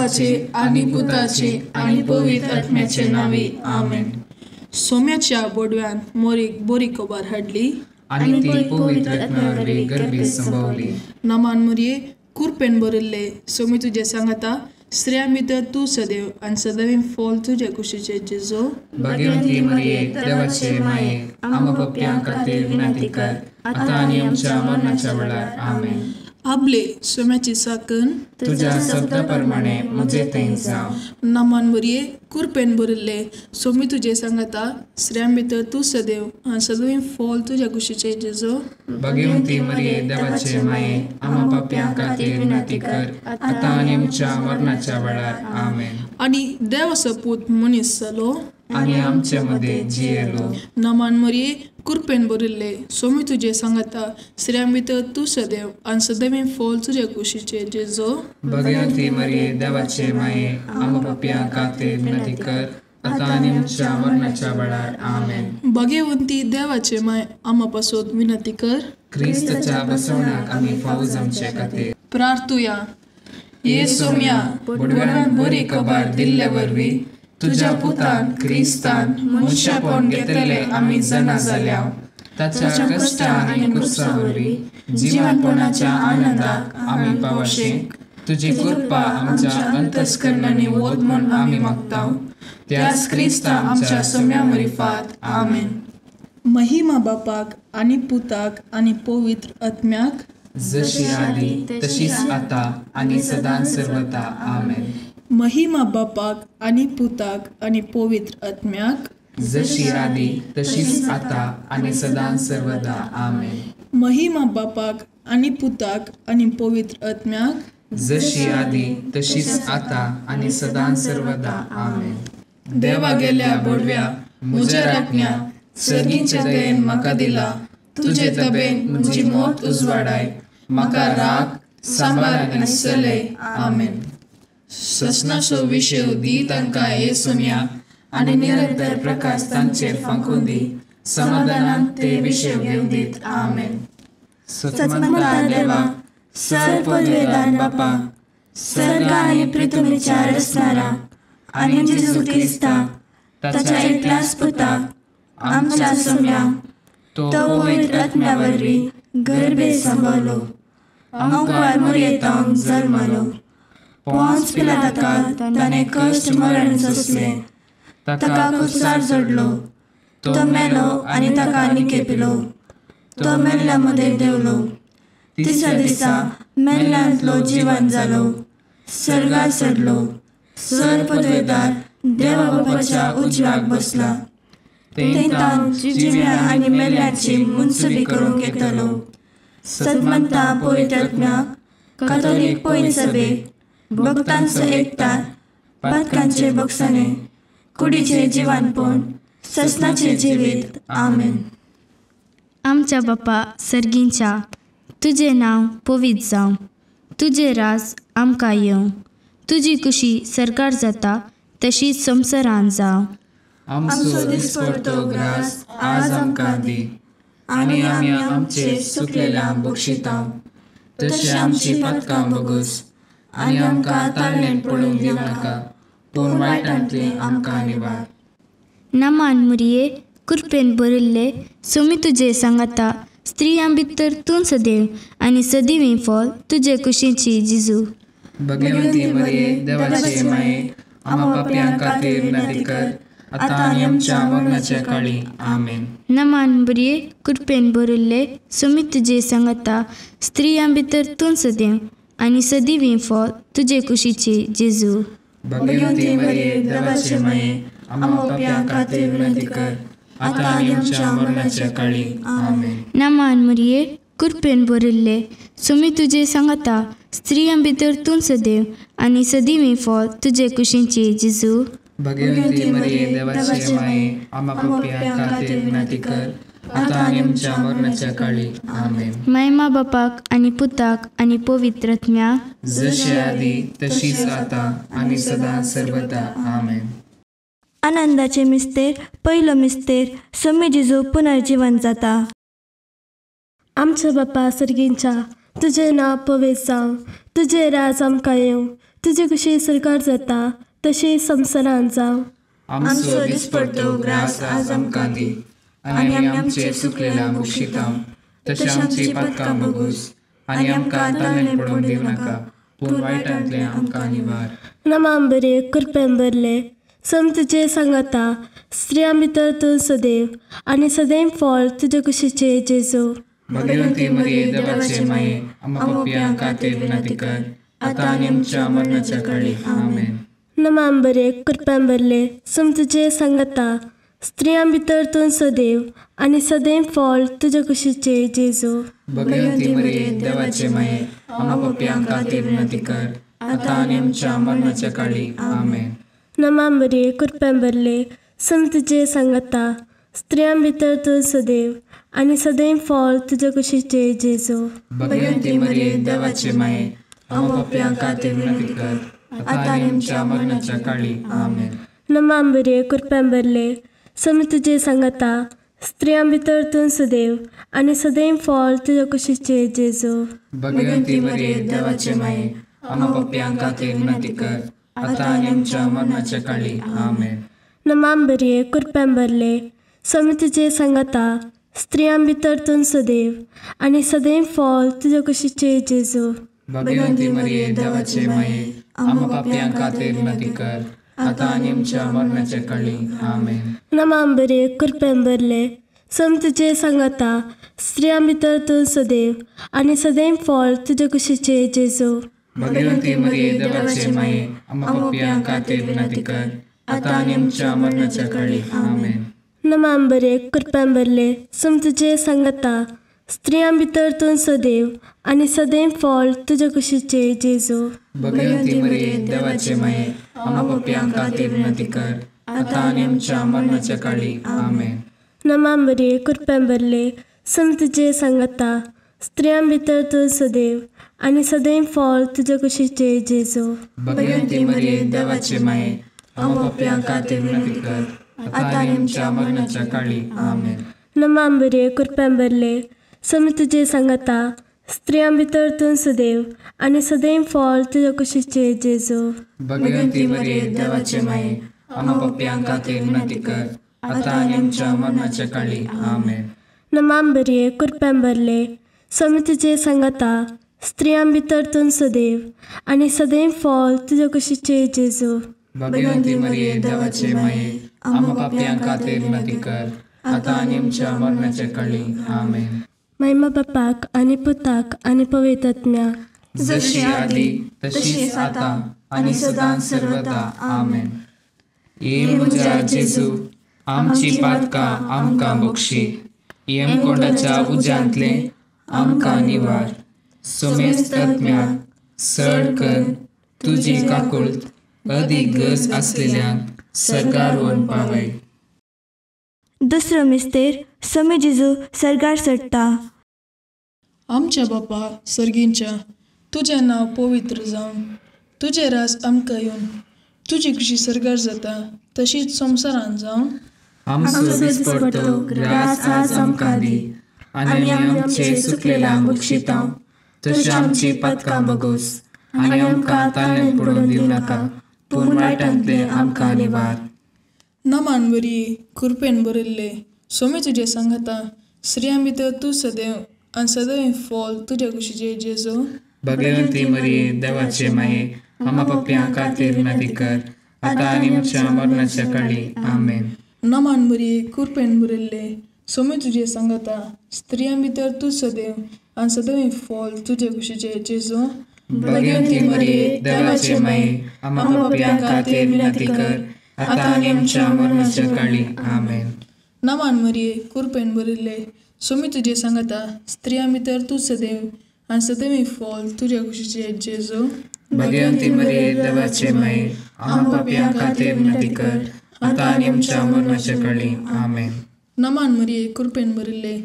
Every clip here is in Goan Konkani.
बापाचे आनी पुताचे आनी पवित्र आत्म्याचे नांवी आमेन. सोम्याच्या बोडव्यान मोरीक बोरी खबर हाडली आनी ती पवित्र आत्म्या वरवीं गर्भीत संभवली. नमान मुरये कुरपेन भरिल्ले सोमी तुजे सांगाता, स्त्रियां भितर तूं सदैव आनी सदैव फॉल तुजे कुशीचे जेजो. भाग्यवंती मरिये देवाचे माये, आमकां पापयां खातीर विनंती कर, आतां आनी आमच्या मरणाच्या वेळार. आमेन. आबले सोम्याची साकन तुज्या शब्दा प्रमाणे म्हजे थंय जावं. नमान मुरये कुरपेन भरिल्ले सोमी तुजे सांगाता, स्त्रियां भितर तूं सदैव आनी सदैव फॉल तुज्या कुशीचे जेजो. भाग्यवंती मरिये देवाचे माये, आमकां पापयां खातीर विनंती कर, आतां आनी आमच्या मरणाच्या वेळार. आमेन. आनी देवाचो पूत मनीस जालो आनी आमचे मदें जियेलो. नमान मरिये कुरपेन भरिल्ले सोमी तुजे सांगाता, स्त्रियां भितर तूं सदैव आनी सदैव फॉल तुज्या कुशीचे जेजो. भाग्यवंती मरिये देवाचे माये, आमकां पापयां खातीर विनंती कर, आतां आनी आमच्या मरणाच्या वेळार. आमेन. भाग्यवंती देवाचे माय, आमा पासत विनंती कर, क्रिस्ताच्या बसवणाक आमी फावो जावचे खातीर. प्रार्थुया. ये सोम्या, बोडव्यान बरी खबर दिल्ले वरवीं तुज्या पुतान क्रिस्तान मनशापण घेतले आमी जाणा जाल्या. ताच्या कश्टा आनी क्रुसा वरवीं जिवनपणाच्या आनंदाक आमी पावशे. तुजी कृपा आमच्या अंतस्करणांनी वत म्हूण आमी मागता, त्याच क्रिस्ता आमच्या सोम्या मरिफात. आमेन. महिमा बापाक आनी पुताक आनी पवित्र आत्म्याक, जशी आदी तशीच आता आनी सदां सर्वता. आमेन. महिमा बापाक आनी पुताक आनी पवित्र आत्म्याक, जशी आदी तशीच आता आनी सदां सर्वदा. आमेन. महिमा बापाक आनी पुताक आनी पवित्र आत्म्याक, जशी आदी तशीच आता आनी सदां सर्वदा. आमेन. देवा गेल्या बोडव्या म्हज्या राखण्या, सर्गीच्या दयेन म्हाका दिला, तुजे तबेन म्हजी मौत उजवाडाय, म्हाका राख सांबाळ आनी चलय. आमेन. ससनाचो विशय दी तांकां ये सोम्या, आनी निरंतर प्रकाश तांचेर फांकून दी, समाधानान ते विशय घेवन दीत. आमेन. सतमंता देवा, सर पदवेदार बापा, सर्ग आनी पृथ्वीच्या रचणारा आनी जेजू क्रिस्ता ताच्या एकल्याच पुता आमच्या सोम्या, तो पवित्र आत्म्या वरवीं गर्भे संभवलो, अंकुर मुरयेतावन जल्मलो, पोंस पिलाताका ताणें कश्ट मरण सोंसलें, ताका कुसार जोडलो, तो मेलो आनी ताका निकेपिलो, तो मेल्ल्या मदें देंवलो, तिसऱ्या दिसा मेल्ल्यांतलो जिवन जालो, सर्गार चडलो, सर पदवेदार देवा बापाच्या उजव्याक बसला, तेंतान जिव्या आनी मेल्ल्याची मुनसुबी करूंक येतलो. सदमंता पवित्र आत्म्याक, कातोलीक पवित्र सभेक, भक्तांचो एकतार, पातकांचे बक्षाणे, कुडीचे जिवानपण, ससनाचे जिवीत. आमेन. आमच्या बापा सर्गींच्या, तुजें नांव पवित्र जावं, तुजें राज आमकां येवं, तुजी कुशी सरकार जाता तशीच संवसारांत जावं. आमचो दिसपडतो ग्रास आज आमकां दी, आनी आमी आमचे चुकलेल्यांक बक्षिता, तशें आमची पातकां बगस, आनी आमकां ताळणेन पडूंक दिवनाका, पूण वायटांतली आमकां निवार. नमान मुरये कृपेन भरिल्ले सोमी तुजे सांगाता, स्त्रियां भितर तूं सदैव आनी सदैव फॉल तुजे कुशीची जिजू. भगवंती मरिये देवाचे माये, आम्हा पापयां खातीर विनंती कर, आतां आनी आमच्या मरणाच्या काळी. आमेन. नमान बरये कृपेन भरिल्ले सोमी तुजे सांगाता, स्त्रियां भितर तूं सदैव आनी सदैव फॉल तुजे कुशीची जेजू. भगवंती मरिये देवाचे माये, आम्हा पापयां खातीर विनंती कर, आतां आनी आमच्या मरणाच्या काळी. आमेन. नमान मरिये कृपेन भरिल्ले सोमी तुजे सांगाता, स्त्रियां भितर तूं सदैव आनी सदैव फॉल तुजे कुशीची जेजू. भगवंती मरिये देवाचे माये, आम्हा पापयां खातीर विनंती कर, आतां आनी आमच्या मरणाच्या काळी. आमेन. महिमा बापाक आनी पुताक आनी पवित्र आत्म्याक, जशी आदी तशीच आतां आनी सदां सर्वदा. आमेन. आनंदाचे मिस्तेर, पयलो मिस्तेर, सोमी जेजू पुनर्जीवन जाता. आमच्या बापा सर्गींच्या, तुजें नांव पवित्र जावं, तुजें राज आमकां येवं, तुजे कशी सरकार जाता तशी संवसारांत जावं. आमचो दिसपडतो ग्रास आज आमकां दी आनी आमी आमचे चुकलेल्या बक्षिता तशें आमची पातकां बगूस आनी आमकां ताळें पडोवंक दिवं नाका पूण वायटांतलें आमकां निवार. नमाम बरे कृपेन भरले सम तुजे सांगाता स्त्रियां भितर तूं सदैव आनी सदैव फळ तुजे कुशीचे जेजू. भगवती मरिये देवाचे माये आम्हा पापयां खातीर विनंती कर आतां आनी आमच्या मरणाच्या काळी. आमेन. नमाम बरे कृपेन भरले सम तुजे सांगाता स्त्रियां भितर तूं सदैव आनी सदैव फळ तुजे कुशीचे जेजू. भगवती मरिये देवाचे माये आम्हा पापयां खातीर विनंती कर आतां आनी आमच्या मरणाच्या काळी. आमेन. नमाम बरे कृपेन भरले सम तुजे सांगाता स्त्रियां भितर तूं सदैव आनी सदैव फळ तुजे कुशीचे जेजू. भगवती मरिये देवाचे माये आम्हा पापयां खातीर विनंती कर आतां आनी आमच्या मरणाच्या काळी. आमेन. नमाम बरे कृपेन भरले सम तुजे सांगाता स्त्रियां भितर तूं सदैव आनी सदैव फळ तुजे कुशीचे जेजू. भगवती मरिये देवाचे माये आम्हा पापयां खातीर विनंती कर आतां आनी आमच्या मरणाच्या काळी. आमेन. नमाम बरे कृपेन भरले सम तुजे सांगाता स्त्रियां भितर तूं सदैव आनी सदैव फळ तुजे कुशीचे जेजू. भगवती मरिये देवाचे माये आम्हा पापयां खातीर विनंती कर आतां आनी आमच्या मरणाच्या काळी. आमेन. नमाम बरे कृपेन भरले सम तुजे सांगाता स्त्रियां भितर तूं सदैव आनी सदैव फळ तुजे कुशीचे जेजू. भगवती मरिये देवाचे माये आम्हा पापयां खातीर विनंती कर आतां आनी आमच्या मरणाच्या काळी. आमेन. नमाम बरे कृपेन भरले सम तुजे सांगाता स्त्रियां भितर तूं सदैव आनी सदैव फळ तुजे कुशीचे जेजू. भगवती मरिये देवाचे माये आम्हा पापयां खातीर विनंती कर आतां आनी आमच्या मरणाच्या काळी. आमेन. नमाम बरे कृपेन भरले सम तुजे सांगाता स्त्रियां भितर तूं सदैव आनी सदैव फळ तुजे कुशीचे जेजू. भगवती मरिये देवाचे माये आम्हा पापयां खातीर विनंती कर आतां आनी आमच्या मरणाच्या काळी. आमेन. नमाम बरे कृपेन भरले सम तुजे सांगाता स्त्रियां भितर तूं सदैव आनी सदैव फळ तुजे कुशीचे जेजू. भगवती मरिये देवाचे माये आम्हा पापयां खातीर विनंती कर आतां आनी आमच्या मरणाच्या काळी. आमेन. नमाम बरे कृपेन भरले सम तुजे सांगाता स्त्रियां भितर तूं सदैव आनी सदैव फळ तुजे कुशीचे जेजू. भगवती मरिये देवाचे माये आम्हा पापयां खातीर विनंती कर आतां आनी आमच्या मरणाच्या काळी. आमेन. महिमा बापाक आनी पुताक आनी पवित्र आत्म्याक, जशी आदी तशीच आतां आनी सदां सर्वदा. आमेन. ये म्हज्या जेजू आमची पातकां आमकां बक्षी यमकोंडाच्या उज्यांतलें आमकां निवार सोमेस्त आत्म्याक सड कर तुजी काकुळट अदीक गरज आसलेल्यांक सर्गार व्हरून पावय. दुसरो मिस्तेर समी जेजू सर्गार चडटा. आमच्या बापा सर्गींच्या तुजें नांव पवित्र जावं, तुजें राज आमकां येवन, तुजी खुशी सर्गार जाता तशीच संवसारांत जावं. आमचो दिसपडतो ग्रास आज आमकां दी आनी आमचे चुकलेल्यांक बक्षिता तशी आमची पातकां बगोस आनी आमकां ताळें पडोवन दिवं नाका पूण वायटांतलें आमकां निवार. नमान बरी कृपेन भरिल्ले सोमी तुजें सांगाता स्त्रियां भितर तूं सदैव आनी सदैव फळ तुज्या कुशीचे जेजू. भगवती मरिये देवाचे माये आम्हा पापयां खातीर विनंती कर आतां आनी आमच्या मरणाच्या काळी. आमेन. नमान बरी कृपेन भरिल्ले सोमी तुजें सांगाता स्त्रियां भितर तूं सदैव आनी सदैव फळ तुज्या कुशीचे जेजू. भगवती मरिये देवाचे माये आम्हा पापयां खातीर विनंती कर आतां आनी आमच्या मरणाच्या काळी. आमेन. नमान मरिये कृपेन भरिल्ले सोमी तुजें सांगाता स्त्रियां भितर तूं सदैव आनी सदैव फळ तुज्या कुशीचे जेजू. भगवती मरिये देवाचे माये आम्हा पापयां खातीर विनंती कर आतां आनी आमच्या मरणाच्या काळी. आमेन. नमान मरिये कृपेन भरिल्ले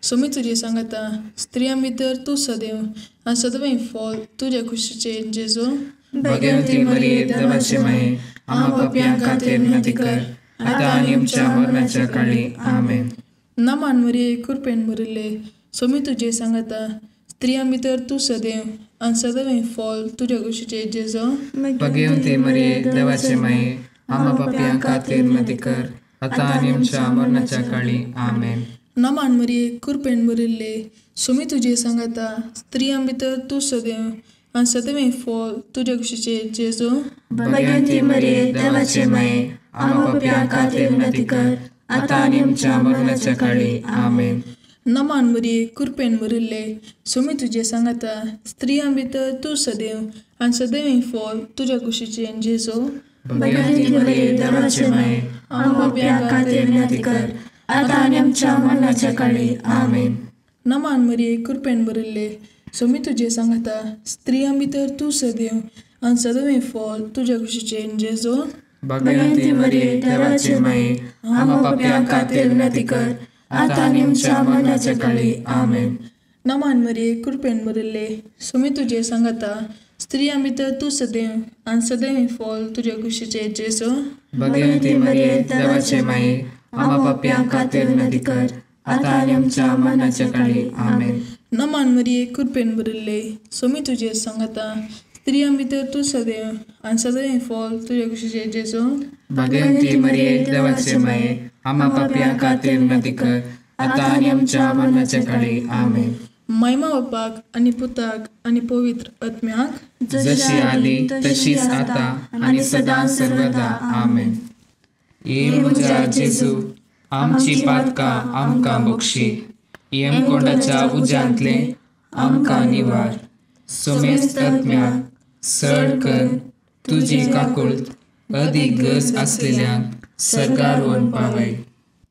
सोमी तुजें सांगाता स्त्रियां भितर तूं सदैव आनी सदैव फळ तुज्या कुशीचे जेजू. भगवती मरिये देवाचे माये आम्हा पापयां खातीर विनंती कर आतां आनी आमच्या मरणाच्या काळी. आमेन. नमान मरिये कृपेन भरिल्ले सोमी तुजें सांगाता स्त्रियां भितर तूं सदैव आनी सदैव फॉल तुज्या कुशीचे जेजू. भगवंती मरिये देवाचे माये, आम्हा पापयां खातीर विनंती कर, आतां आनी आमच्या मरणाच्या काळी. आमेन. नमान मरिये, कृपेन भरिल्ले, स्वामी तुजे सांगाता, स्त्रियां भितर तूं सदैव आनी सदैव फॉल तुज्या कुशीचे जेजू. भगवंती मरिये देवाचे माये, आम्हा पापयां खातीर विनंती कर, आतां आनी आमच्या मरणाच्या काळी. आमेन. नमान मरिये, कृपेन भरिल्ले, स्वामी तुजे सांगाता, स्त्रियां भितर तूं सदैव आनी सदैव फॉल तुज्या कुशीचे जेजू. भगवंती मरिये देवाचे माये, आम्हा पापयां खातीर विनंती कर, आतां आनी आमच्या मरणाच्या काळी. आमेन. नमान मरिये, कृपेन भरिल्ले, स्वामी तुजे सांगाता, स्त्रियां भितर तूं सदैव आनी सदैव फॉल तुज्या कुशीचे जेजू. भगवंती मरिये देवाचे माये, आम्हा पापयां खातीर विनंती कर, आतां आनी आमच्या मरणाच्या काळी. आमेन. नमान मरिये, कृपेन भरिल्ले, स्वामी तुजे सांगाता, स्त्रियां भितर तूं सदैव आनी सदैव फॉल तुज्या कुशीचे जेजू. भगवंती मरिये देवाचे माये, आम्हा पापयां खातीर विनंती कर, आतां आनी आमच्या मरणाच्या काळी. आमेन. नमान मरिये, कृपेन भरिल्ले, स्वामी तुजे सांगाता, स्त्रियां भितर तूं सदैव आनी सदैव फॉल तुज्या कुशीचे जेजू. भगवंती मरिये देवाचे माये, आम्हा पापयां खातीर विनंती कर, आतां आनी आमच्या मरणाच्या काळी. आमेन. महिमा बापाक आनी पुताक आनी पवित्र आत्म्याक, जशी आदी तशीच आतां आनी सदां सर्वदा. आमेन. ये म्हज्या जेजू, आमची पातकां आमकां बक्षी, यमकोंडाच्या उज्यांतले आमकां निवार, समेस्त आत्म्याक सड कर तुजी काकुळट अदीक गरज आसलेल्यांक सर्गार व्हरून पावय.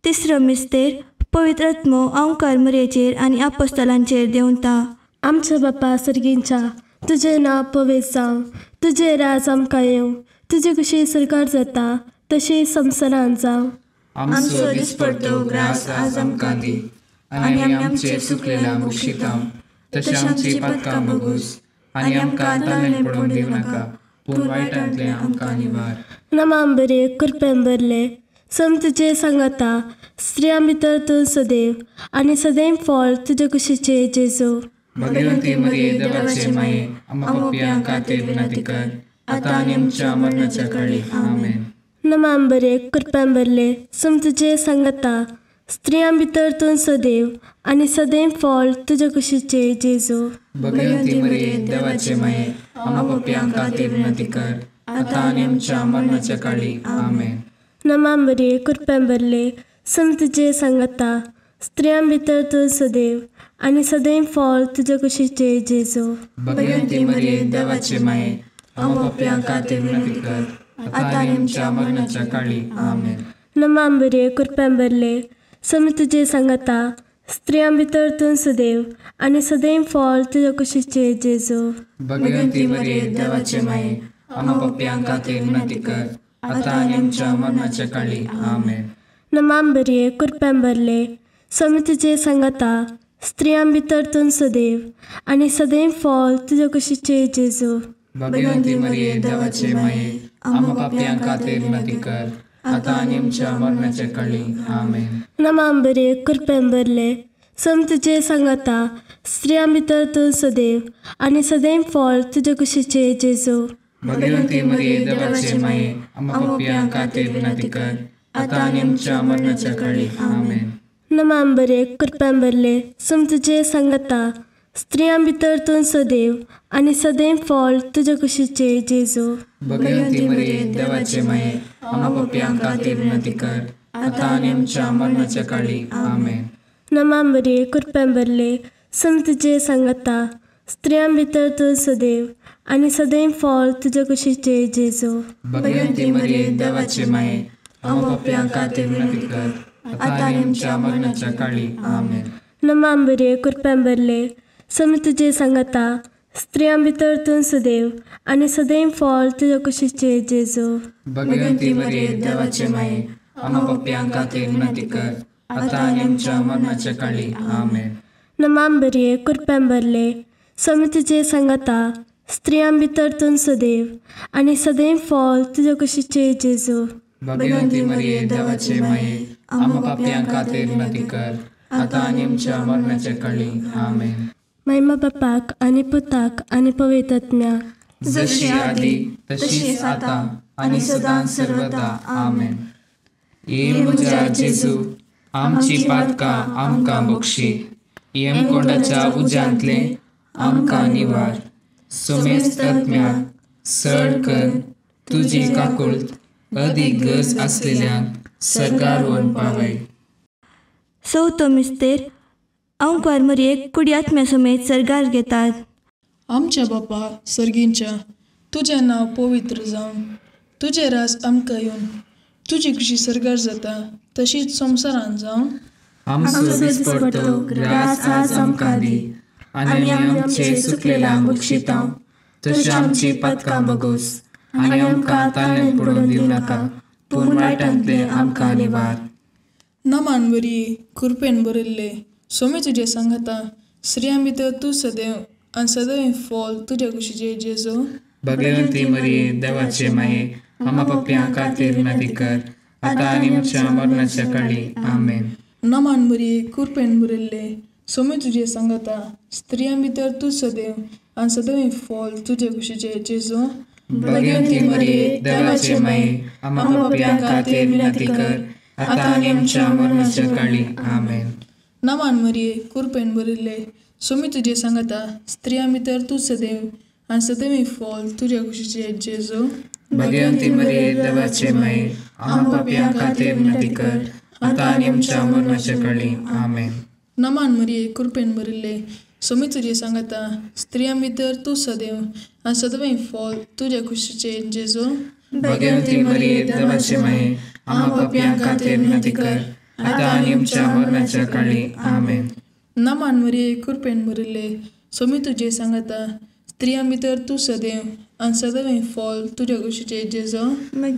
तिसरो मिस्तेर, पवित्र आत्मो अंकार मरियेचेर आनी आपोस्तलांचेर देंवता. आमच्या बापा सर्गींच्या, तुजें नांव पवित्र जावं, तुजें राज आमकां येवं, तुजे कशी सरकार जाता तशी संवसारांत जावं. आमचो दिसपडतो ग्रास आज आमकां दी, आनी आमी आमचे चुकलेल्या बक्षिता तशें आमची पातकां बगूस, आनी आमकां ताणें पडोवंक दिवं नाका, पूण वायटांतलें आमकां निवार. नमान बरे, कृपेन भरले, सम तुजे सांगाता, स्त्रियां भितर तूं सदैव आनी सदैव फॉल तुजे कुशीचे जेजू. भगवंती मरिये देवाचे माये, आम्हा पापयां खातीर विनंती कर, आतां आनी आमच्या मरणाच्या काळी. आमेन. नमान बरे, कृपेन भरले, सम तुजे सांगाता, स्त्रियां भितर तूं सदैव आनी सदैव फॉल तुजे कुशीचे जेजू. भगवंती मरिये देवाचे माये, आम्हा पापयां खातीर विनंती कर, आतां आनी आमच्या मरणाच्या काळी. आमेन. नमान मरिये, कृपेन भरले, सम तुजे सांगाता, स्त्रियां भितर तूं सदैव आनी सदैव फॉल तुजे कुशीचे जेजू. भगवंती मरिये देवाचे माये, आम्हा पापयां खातीर विनंती कर, आतां आनी आमच्या मरणाच्या काळी. आमेन. नमान मरिये, कृपेन भरले, सम तुजे सांगाता, स्त्रियां भितर तूं सदैव आनी सदैव फॉल तुज्या कुशीचे जेजू. भगवंती मरिये देवाचे माये, आम्हा पापयां खातीर विनंती कर, आतां आनी आमच्या मरणाच्या काळी. आमेन. नमान मरिये, कृपेन भरले, स्वामी तुजे सांगाता, स्त्रियां भितर तूं सदैव आनी सदैव फॉल तुज्या कुशीचे जेजू. भगवंती मरिये देवाचे माये, आम्हा पापयां खातीर विनंती कर, आतां आनी आमच्या मरणाच्या काळी. आमेन. नमान मरिये, कृपेन भरले, सम तुजे सांगाता, स्त्रियां भितर तूं सदैव आनी सदैव फॉल तुजे कुशीचे जेजू. भगवंती मरिये देवाचे माये, आम्हा पापयां खातीर विनंती कर, आतां आनी आमच्या मरणाच्या काळी. आमेन. नमान बरे, कृपेन भरले, सम तुजे सांगाता, स्त्रियां भितर तूं सदैव आनी सदैव फॉल तुजे कुशीचे जेजू. भगवंती मरिये देवाचे माये, आम्हा पापयां खातीर विनंती कर, आतां आनी आमच्या मरणाच्या काळी. आमेन. नमान मरिये, कृपेन भरले, सम तुजे सांगाता, स्त्रियां भितर तूं सदैव आनी सदैव फॉल तुजे कुशीचे जेजू. भगवंती मरिये देवाचे माये, आम्हा पापयां खातीर विनंती कर, आतां आनी आमच्या मरणाच्या काळी. आमेन. नमान मरिये, कृपेन भरले, स्वामी तुजे सांगाता, स्त्रियां भितर तूं सदैव आनी सदैव फॉल तुज्या कुशीचे जेजू. भगवंती मरिये देवाचे माये, आम्हा पापयां खातीर विनंती कर, आतां आनी आमच्या मरणाच्या काळी. आमेन. नमान मरिये, कृपेन भरले, स्वामी तुजे सांगाता, स्त्रियां भितर तूं सदैव आनी सदैव फॉल तुज्या कुशीचे जेजू. भगवंती मरिये देवाचे माये, आम्हा पापयां खातीर विनंती कर, आतां आनी आमच्या मरणाच्या काळी. आमेन. महिमा बापाक आनी पुताक आनी पवित्र आत्म्याक, जशी आदी तशीच आतां आनी सदां सर्वदा. आमेन. ये म्हज्या जेजू, आमची पातकां आमकां बक्षी, यमकोंडाच्या उज्यांतले आमकां निवार, सोमेस्त आत्म्याक सड कर तुजी काकुळट अदीक गरज आसलेल्यांक सर्गार व्हरून पावय. चवथो मिस्तेर अंकवार मरयेक कुडी आत्म्या समेत सर्गार घेतात. आमच्या बापा सर्गींच्या, तुजें नांव पवित्र जावं, तुजें राज आमकां येवन, तुजी खुशी सर्गार जाता तशीच संवसारान जावं. आमचो दिसपडतो ग्रास आज आमकां दी, आनी आमी आमचे चुकलेल्यांक बक्षिता तशी आमची पातकां बगोस, आनी आमकां ताळेन पडून दिवं नाका, पूण वायटांतले आमकां निवार. नमान बरी कृपेन भरिल्ले, सोमी तुजें सांगाता, स्त्रियां भितर तूं सदैव आनी सदैव फॉल तुज्या कुशीचे जेजू. भगवंती मरिये, देवाचे माये, आमा पापयां खातीर विनंती कर, आतां आनी आमच्या मरणाच्या काळी. आमेन. नमान बरी कृपेन भरिल्ले, सोमी तुजें सांगाता, स्त्रियां भितर तूं सदैव आनी सदैव फॉल तुज्या कुशीचे जेजू. भगवंती मरिये, देवाचे माये, आमा पापयां खातीर विनंती कर, आतां आनी आमच्या मरणाच्या काळी. आमेन. नमान मरिये कृपेन भरिल्ले, सोमी तुजें सांगाता, स्त्रियां भितर तूं सदैव आनी सदैव फॉल तुज्या कुशीचे जेजू. भगवंती मरिये, देवाचे माये, आमा पापयां खातीर विनंती कर, आतां आनी आमच्या मरणाच्या काळी. आमेन. नमान मरिये कृपेन भरिल्ले, सोमी तुजें सांगाता, स्त्रियां भितर तूं सदैव आनी सदैव फॉल तुज्या कुशीचे जेजू. भगवंती मरिये, देवाचे माये, आमा पापयां खातीर विनंती कर, आतां आनी आमच्या मरणाच्या काळी. आमेन. नमान मरिये कृपेन भरिल्ले, सोमी तुजें सांगाता, स्त्रियां भितर तूं सदैव आनी सदैव फॉल तुज्या कुशीचे जेजू.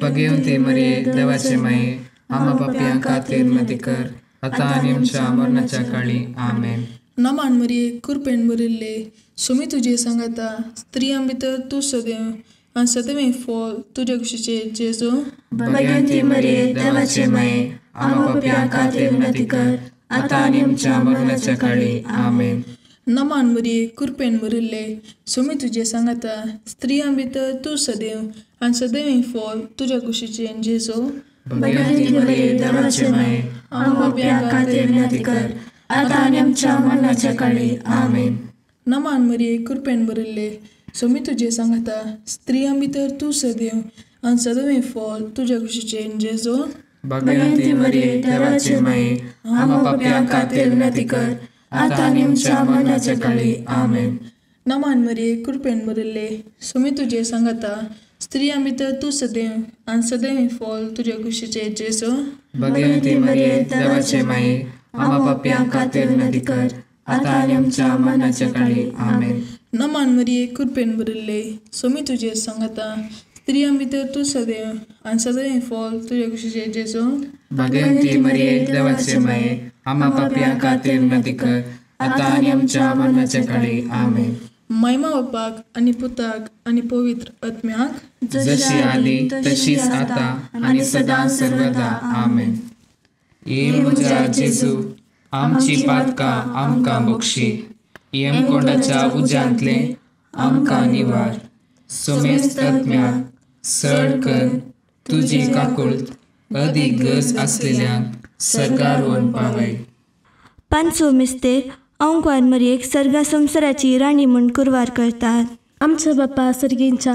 भगवंती मरिये, देवाचे माये, आमा पापयां खातीर विनंती कर, आतां आनी आमच्या मरणाच्या काळी. आमेन. नमान मरिये कृपेन भरिल्ले, सोमी तुजें सांगाता, स्त्रियां भितर तूं सदैव आनी सदैव फॉल तुज्या कुशीचे जेजू. भगवंती मरिये, देवाचे माये, आमा पापयां खातीर विनंती कर, आतां आनी आमच्या मरणाच्या काळी. आमेन. नमान मरिये कृपेन भरिल्ले, सोमी तुजें सांगाता, स्त्रियां भितर तूं सदैव आनी सदैव फॉल तुज्या कुशीचे जेजू. भगवंती मरिये, देवाचे माये, आमा पापयां खातीर विनंती कर, आतां आनी आमच्या मरणाच्या काळी. आमेन. नमान मरिये कृपेन भरिल्ले, सोमी तुजें सांगाता, स्त्रियां भितर तूं सदैव आनी सदैव फॉल तुज्या कुशीचे जेजू. भगवंती मरिये, देवाचे माये, आमा पापयां खातीर विनंती कर, आतां आनी आमच्या मरणाच्या काळी. आमेन. नमान मरिये कृपेन भरिल्ले, सोमी तुजें सांगाता, स्त्रियां भितर तूं सदैव आनी सदैव फॉल तुज्या कुशीचे जेजू. भगवंती मरिये, देवाचे माये, आमा पापयां खातीर विनंती कर, आतां आनी आमच्या मरणाच्या काळी. आमेन. नमान मरिये कृपेन भरिल्ले, सोमी तुजें सांगाता, स्त्रियां भितर तूं सदैव आनी सदैव फॉल तुज्या कुशीचे जेजू. भगवंती मरिये, देवाचे माये, आमा पापयां खातीर विनंती कर, आतां आनी आमच्या मरणाच्या काळी. आमेन. महिमा बापाक आनी पुताक आनी पवित्र आत्म्याक, जशी आदी तशीच आतां आनी सदां सर्वदा. आमेन. ये म्हज्या जेजू, आमची पातकां आमकां बक्षी, यमकोंडाच्या उज्यांतले आमकां निवार, सोमेस्त आत्म्याक सड कर तुजी काकुळट अदीक गरज आसलेल्यांक सर्गार व्हरून पावय. पांचवो मिस्तेर अंकवार मरयेक सर्गा संवसाराची राणी म्हूण कुरवार करतात. आमच्या बापा सर्गींच्या,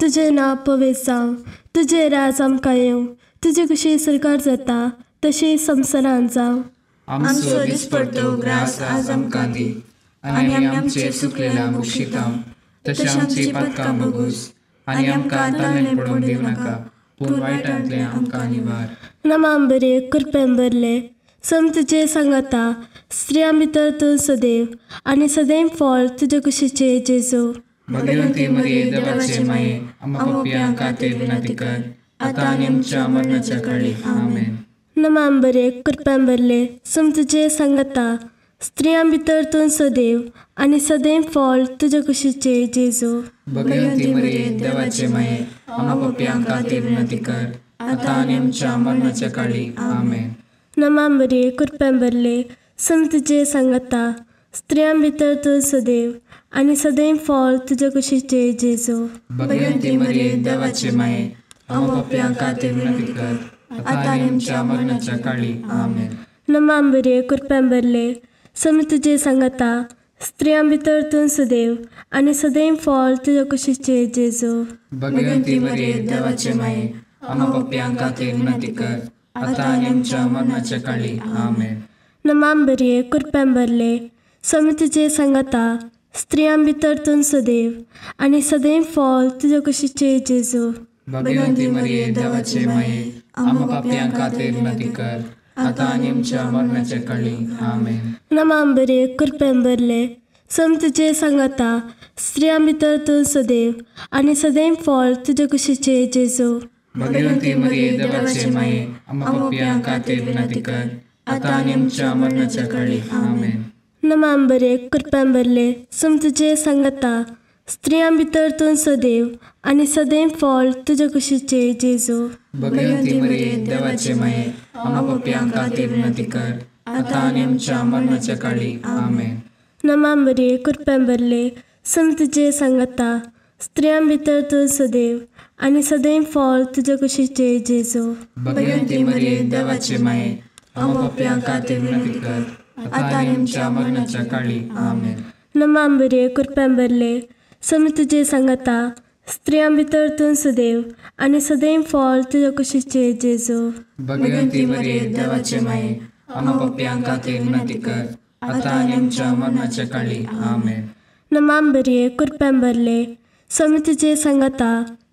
तुजें नांव पवित्र जावं, तुजें राज आमकां येवं, तुजी खुशी सरकार जाता तशी संवसारान जावं. आमचो दिसपडतो ग्रास आज आमकां दी, आनी आमी आमचे चुकलेल्यांक बक्षिता तशें आमची पातकां बगूस, आनी आमकां ताळेन पडूंक दिवं नाका, पूण वायटांतले आमकां निवार. नमान बरे कृपेन भरले, सम तुजें सांगाता, स्त्रियां भितर तूं सदैव आनी सदैव फॉल तुजे कुशीचे जेजू. भगवंती मरिये, देवाचे माये, आमा पापयां खातीर विनंती कर, आतां आनी आमच्या मरणाच्या काळी. आमेन. नमान बरे कृपेन भरले, सम तुजें सांगाता, स्त्रियां भितर तूं सदैव आनी सदैव फॉल तुजे कुशीचे जेजू. भगवंती मरिये, देवाचे माये, आमा पापयां खातीर विनंती कर, आतां आनी आमच्या मरणाच्या काळी. आमेन. नमान बरे कृपेन भरले, सम तुजें सांगाता, स्त्रियां भितर तूं सदैव आनी सदैव फळ तुजे कुशीचे जेजू. भगवंती मरिये देवाचे माये, आम्हा पाप्यां खातीर विनंती कर, आतां आनी आमच्या मरणाच्या काळी. आमेन. नमा मरिये, कृपेन भरले, स्वामी तुजे सांगाता, स्त्रियां भितर तूं सदैव आनी सदैव फळ तुजे कुशीचे जेजू. भगवंती मरिये देवाचे माये, आम्हा पाप्यां खातीर विनंती कर, आतां आनी आमच्या मरणाच्या काळी. आमेन. नमा मरिये, कृपेन भरले, स्वामी तुजे सांगाता, स्त्रियां भितर तूं सदैव आनी सदैव फळ तुजे कुशीचे जेजू. भगवंती मरिये देवाचे माये, आम्हा पाप्यां खातीर विनंती कर, आतां आनी आमच्या मरणाच्या काळी. आमेन. नमा मरिये, कृपेन भरले, स्वामी तुजे सांगाता, स्त्रियां भितर तूं सदैव आनी सदैव फळ तुजे कुशीचे जेजू. भगवंती मरिये देवाचे माये, आम्हा पाप्यां खातीर विनंती कर, आतां आनी आमच्या मरणाच्या काळी. आमेन. नमा मरिये, कृपेन भरले, स्वामी तुजे सांगाता, स्त्रियां भितर तूं सदैव आनी सदैव फळ तुजे कुशीचे जेजू. भगवंती मरिये देवाचे माये, आम्हा पाप्यां खातीर विनंती कर, आतां आनी आमच्या मरणाच्या काळी. आमेन. नमा मरिये, कृपेन भरले, स्वामी तुजे सांगाता, स्त्रियां भितर तूं सदैव आनी सदैव फळ तुजे कुशीचे जेजू. भगवंती मरिये देवाचे माये, आम्हा पाप्यां खातीर विनंती कर, आतां आनी आमच्या मरणाच्या काळी. आमेन. नमा मरिये, कृपेन भरले, स्वामी तुजे सांगाता, स्त्रियां भितर तूं सदैव आनी सदैव फळ तुजे कुशीचे जेजू. भगवंती मरिये देवाचे माये, आम्हा पाप्यां खातीर विनंती कर, आतां आनी आमच्या मरणाच्या काळी. आमेन. नमा मरिये, कृपेन भरले, स्वामी तुजे सांगाता,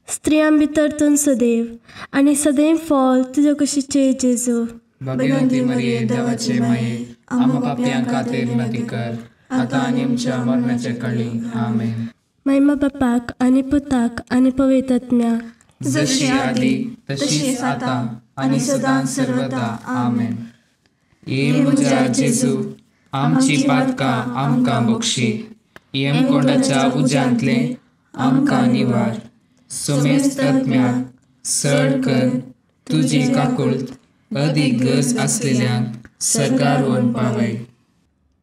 स्त्रियां भितर तूं सदैव आनी सदैव फळ तुजे कुशीचे जेजू. भगवंती मरिये देवाचे माये, आम्हा पाप्यां खातीर विनंती कर, आतां आनी आमच्या मरणाच्या काळी. आमेन. महिमा बापाक आनी पुताक आनी पवित्र आत्म्याक, जशी आदी तशीच आतां आनी सदां सर्वदा. आमेन. ये म्हज्या जेजू, आमची पातकां आमकां बक्षी, येमकोंडाच्या उज्यांतलें आमकां निवार, सोमेस्त आत्म्याक सड कर तुजी काकुळट अदीक गरज आसलेल्यांक सरकार व्हरून पावय.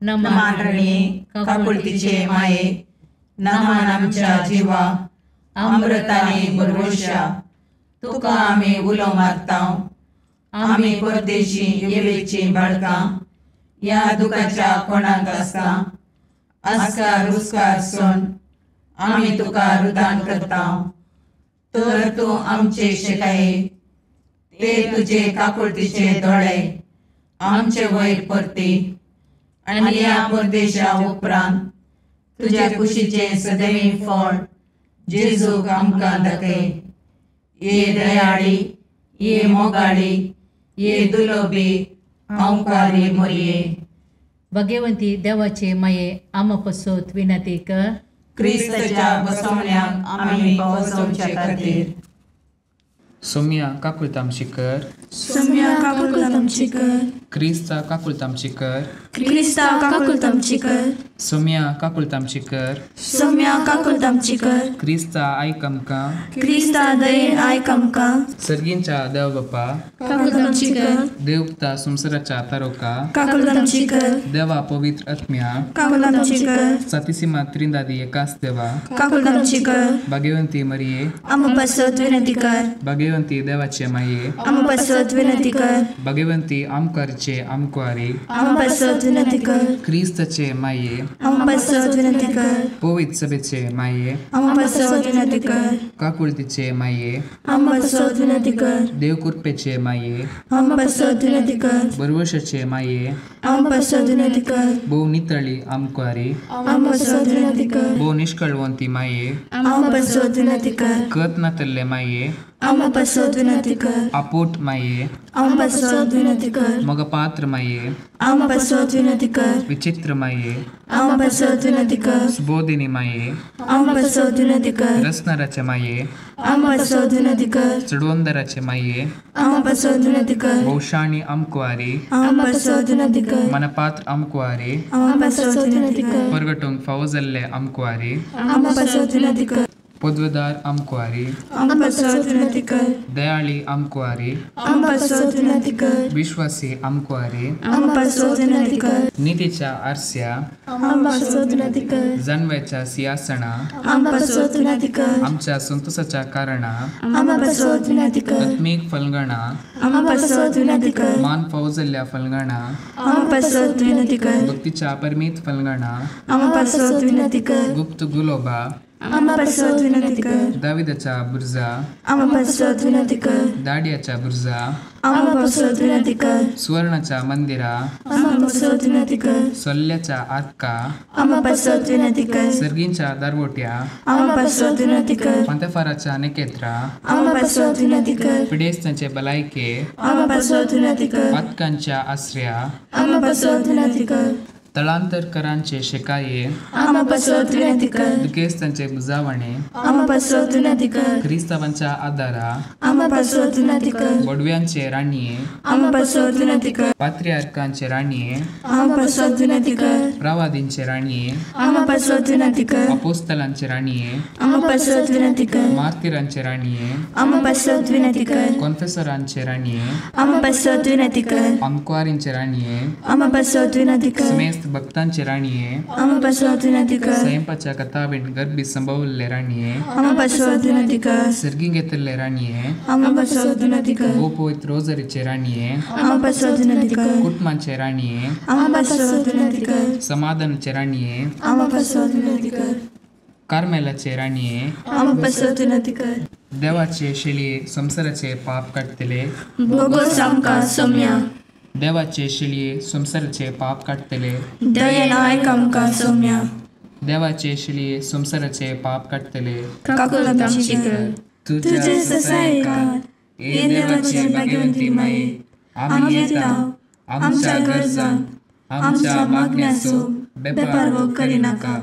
नमान रणये काकुळतीचे माये, नमान आमच्या जिवा अमृताने भरवशा, तुका आमी उलो मारता, आमी परदेशी येवेची बाळकां, ह्या दुखाच्या कोणाक आसता आस्कार रुस्कार सोन आमी तुका रुदान करता, तर तूं आमचे शेकाये ते तुजे काकुळतीचे दोळे आमचे वयर परती, आनी ह्या परदेशा उपरांत तुज्या कुशीचे सदैवी फळ जेजूक आमकां दाखय. ये दयाळी, ये मोगाळी, ये दुलोबी हांवकारी मोरये. भगवंती देवाचे माये, आमा पसत विनंती कर, क्रिस्ताच्या बसवण्याक आमी पावसोवचे खातीर. सोम्या काकुळतामशी कर, सोम्या काकुळतामशी कर, क्रिस्ता काकुळतामशी कर, क्रिस्ता काकुळतामशी कर, सोम्या काकुळतामशी कर, सोम्या काकुळतामशी कर, क्रिस्ता आयक आमकां, क्रिस्ता दयेन आयक आमकां. सर्गींच्या देव बापा काकुळतामशी कर, देवता संवसाराच्या तारोका काकुळतामशी कर, देवा पवित्र आत्म्या काकुळतामशी कर, सातीसीमा त्रिंदादी एकाच देवा काकुळतामशी कर, भाग्यवंती मरिये आम्हा पासत विनंती कर, भाग्यवंती देवाचे माये आम्हा पासत विनंती कर, भाग्यवंती आमकारचे आमकुवारी आम्हा पासत विनंती कर, क्रिस्ताचे माये आम्हा पासत विनंती कर, पवित्र सभेचे माये आम्हा पासत विनंती कर, काकुळतीचे माये आम्हा पासत विनंती कर, देवकृपेचे माये आम्हा पासत विनंती कर, बरवशाचे माये आम्हा पासत विनंती कर, भोव नितळी आमकुवारी आम्हा पासत विनंती कर, भोव निष्कळवंती माये आम्हा पासत विनंती कर, कत नातल्ले माये आम्हा पासत विनंती कर, आपोट माये आम्हा पासत विनंती कर, मगपात्र माये आम्हा पासत विनंती कर, विचित्र माये आम्हा पासत विनंती कर, सुबोधिनी माये आम्हा पासत विनंती कर, रसनाराचे माये आम्हा पासत विनंती कर, चडवंदराचे माये आम्हा पासत विनंती कर, भोवशाणी आमकुवारी आम्हा पासत विनंती कर, मनपात्र आमकुवारी आम्हा पासत विनंती कर, परगटूंक फावो जाल्ले आमकुवारी आम्हा पासत विनंती कर. पदवेदार आमकुवारी, आमकां पासत विनंती कर। दयाळी आमकुवारी, आमकां पासत विनंती कर। विश्वासी आमकुवारी, आमकां पासत विनंती कर। नितीच्या आरस्या, आमकां पासत विनंती कर। जानव्याच्या सिंहासना, आमकां पासत विनंती कर। आमच्या संतोषाच्या कारणा, आमकां पासत विनंती कर। आत्मीक फलगणा, आमकां पासत विनंती कर। मान फौजल्ल्या फलगणा, आमकां पासत विनंती कर। भक्तीच्या परमीत फलगणा, आमकां पासत विनंती कर। गुप्त गुलोबा, आमकां पासत विनंती कर। दाविदाच्या बुर्जा, आमकां पासत विनंती कर। दाडियाच्या बुर्जा, आमकां पासत विनंती कर। सुवर्णाच्या मंदिरा, आमकां पासत विनंती कर। सोल्ल्याच्या आरका, आमकां पासत विनंती कर। सर्गींच्या दारवोट्या, आमकां पासत विनंती कर। पंतेफाराच्या नेकेत्रा, आमकां पासत विनंती कर। पिडेस्तांचे भलायके, आमकां पासत विनंती कर। पातकांच्या आसऱ्या, आमकां पासत विनंती कर। तळांतरकरांचे शेकाये, आमकां पासत विनंती कर। दुखेस्तांचे बुजावणे, आमकां पासत विनंती कर। क्रिस्तावांच्या आदारा, आमकां पासत विनंती कर। बोडव्यांचे राणये, आमकां पासत विनंती कर। पात्रियार्कांचे राणये, आमकां पासत विनंती कर। प्रवादींचे राणये, आमकां पासत विनंती कर। अपोस्तलांचे राणये, आमकां पासत विनंती कर। मार्तीरांचे राणये, आमकां पासत विनंती कर। कॉन्फेसरांचे राणये, आमकां पासत विनंती कर। आमकुवारींचे राणये, आमकां पासत विनंती कर। समेस्त भक्तांचे राणये, आमकां पासत विनंती कर। स्वयंपाच्या कथावीण गर्भी संभवल्ले राणये, आमकां पासत विनंती कर। सर्गी घेतल्ले राणये, आमकां पासत विनंती कर। गोपवित रोजरीचे राणये, आमकां पासत विनंती कर। कुटुंबांचे राणये, आमकां पासत विनंती कर। समाधानाचे राणये, आमकां पासत विनंती कर। कार्मेलाचे राणये, आमकां पासत विनंती कर। देवाचे शेळये संवसाराचे पाप काडटले, बोगोस आमकां सोम्या। देवाचे शेळये संवसाराचे पाप काडटले, दयेन आयक आमकां सोम्या। देवाचे शेळये संवसाराचे पाप काडटले, काकुळट आमची कर। तुजे ससायकार हे देवाचे भाग्यवंती माये, आमी येता आमच्या गरजांक आमच्या मागण्याचो बेपारवो करिनाका,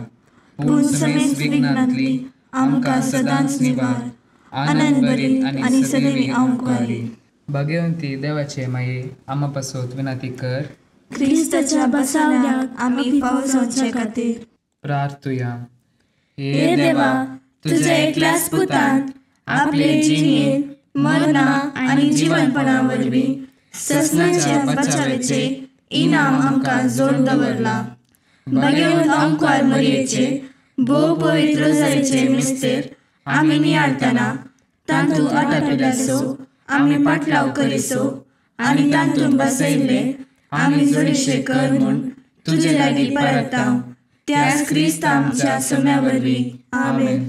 पूण समेस्त विघ्नांतली आमकां सदांच निवार। आनंद भरीत आनी सदैवी आमकुवारी। भाग्यवंती देवाचे माये, आमा पासत विनंती कर। क्रिस्ताच्या बसावण्याक आमी फावो जावचे खातीर प्रार्थुया। हे देवा, तुज्या एकल्याच पुतान आपले जिणेंत मरणा आनी जिवनपणा वरवीं ससनाच्या बचावाचें इनाम आमकां जोड दवरलां। भाग्यवंत आमकुवार मरयेचे भोव पवित्र रोजारीचे मिस्तेर आमी नियाळतना तातूंत आटापिल्याचो आमी पाटलाव करिसो आनी तातूंत बसयल्ले आमी जोडीशे कर म्हूण तुजे लागीं परता, त्याच क्रिस्त आमच्या सोम्या वरवीं। आमेन।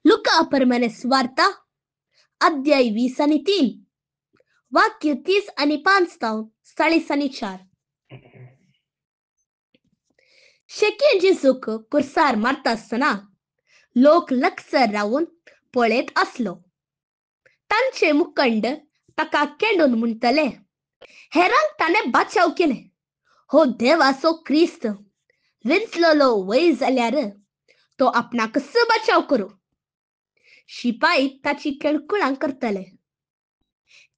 लुका परमाने सुवार्ता अध्याय 20 आणि 3 वाक्य 30 आणि 5 तावन 40 आणि 4। शेकेन जेजूक कुर्सार मारता आसतना लोक लक्षर रावून पळयत आसलो। तांचे मुखंड ताका केंडून म्हणटले, हेरांक ताणें बाचाव केले, हो देवाचो क्रिस्त विंचलेलो वय जाल्यार तो आपणाक कसो बाचाव करूं। शिपाई ताची केळकुळां करतले।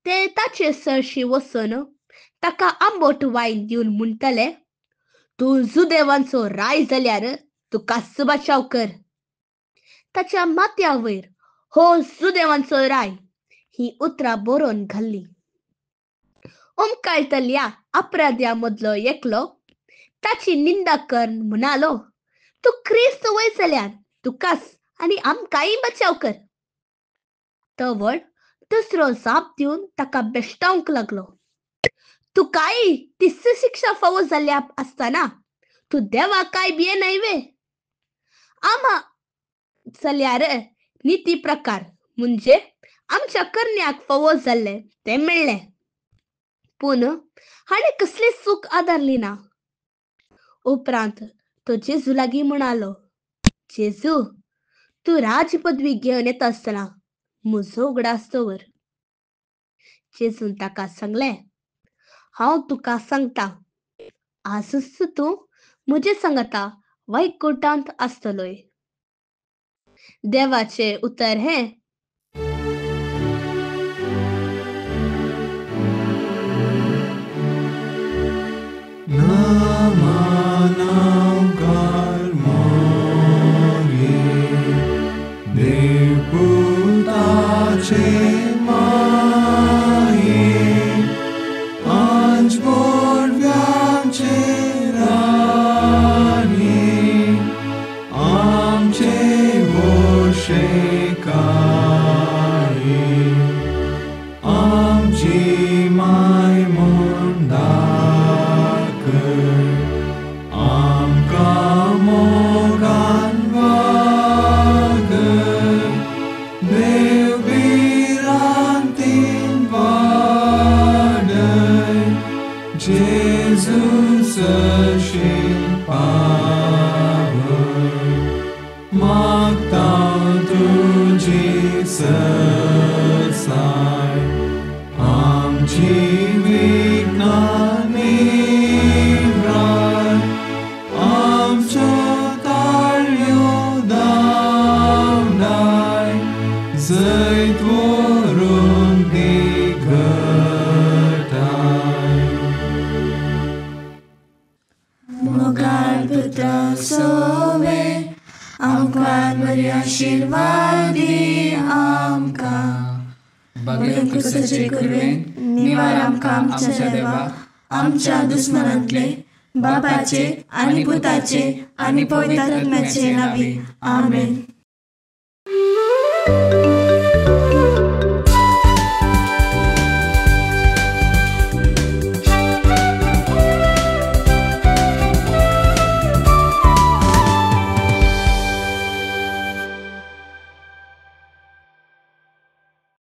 ते ताचे सरशी वचून ताका आंबट वायन दिवन म्हणटले, तूं जुदेवांचो राय जाल्यार तुका बाचाव कर। ताच्या माथ्या वयर हो जुदेवांचो राय ही उतरां बरोवन घाल्ली। उमकाळटल्या अपराध्या मदलो एकलो ताची निंदा कर म्हणालो, तूं क्रिस्त वय जाल्यार तुकाच आनी आमकांय बचाव कर। तवळ दुसरो जाप दिवन ताका बेश्टावंक लागलो, तुकाय तिस शिक्षा फावो जाल्या आसतना तूं देवाक काय भियेनाय वे? आमा जाल्यार निती प्रकार म्हणजे आमच्या करण्याक फावो जाल्लें तें मेळ्ळें, पूण हाणें कसलें सूख आदारली ना। उपरांत तो जेजू लागीं म्हणालो, जेजू, तूं राज पदवी घेवन येता आसतना म्हजो उगडास दवर। जेजून ताका सांगलें, हांव तुका सांगता, आजच तूं म्हजे सांगता वैकुंठांत आसतलोय। देवाचें उतर हें। नमन जेजू सरशील पावय मागता तुजी सरसाय आमची विघ्नां निवराय आमच्यो ताळयो धांवडाय जैत व्हरूंक दी घटाय. मोगाळ पुत्रा सोवे आमकां बरी आशिर्वादी आमकां बगेर क्रिस्ताचे कुरवेन निवार आमकां आमच्या देवा आमच्या दुस्मनांतले बापाचे आनी पुताचे आनी पवित्र आत्म्याचे नांवी. आमेन.